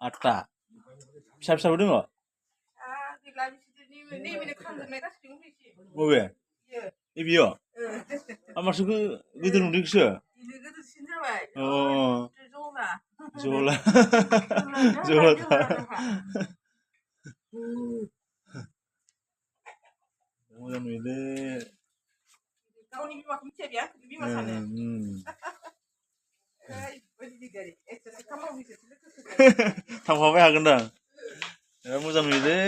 आठथा फिसा फिसाबो दङ बबे बियो मासो गिदिर नुदोंसो जला मोजां नुयोलै गावनि बिमाखौ मिथिया बिया बिमा सानो थांफाबाय हागोन दां मोजां नुयोलै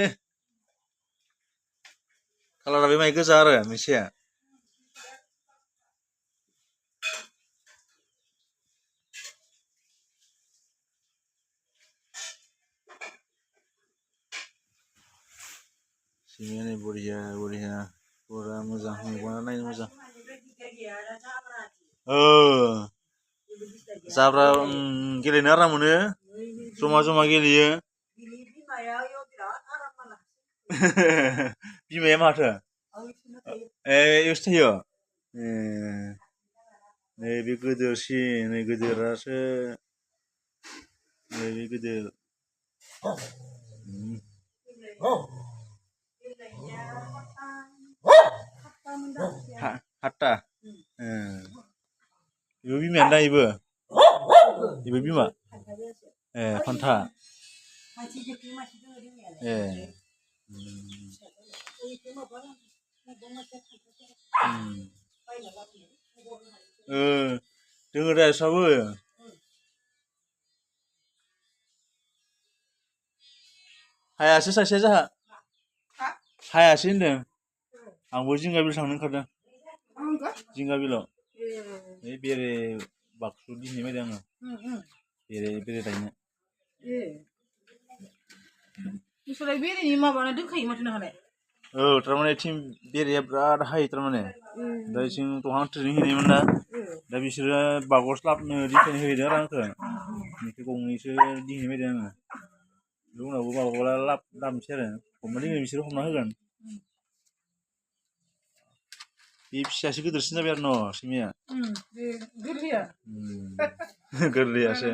कालारा बे माइ गोजा आरो मोनसेया सिमियानि बरिया पुरा मोजां मेगना नायनो मोजां जाब्रा गेलेनो आराम मोनो जमा जमा गेलेयो बिमाया माथो इयावसो थायो नैबे गोदोरसिन नै गोदोरासो नैबे गोदोर हातथा इबो बिमायानो दा इबो बिमा फान्था दोङो दा एसाबो हायासो सासेया जाहा हायासै होनदों आंबो जिंगा बिल थांनो ओंखारदों जिंगा बिलाव बेरे बाक्सु दिनै बायदों आङो बेरे दायनो नोंसोरलाय बेरेनि माबाना दोनखायो माथो नोंहालाय थारमाने थिं बेरेया बिराद हायो थारमाने दा जों दहां ट्रेनिं हैनायमोन ना दा बिसोरो बागसलाबनो दिफायनो होदों आरो आंखौ बेखौ गंनैसो दिहैनो बायदों आङो बे उनावबो माबाब्ला लाबोनोसै आरो हमना दोनो बिसोरो हमना होगोन बे फिसायासो गिदिरसिन जाबाय आरो न' सिमिया गोरलैयासो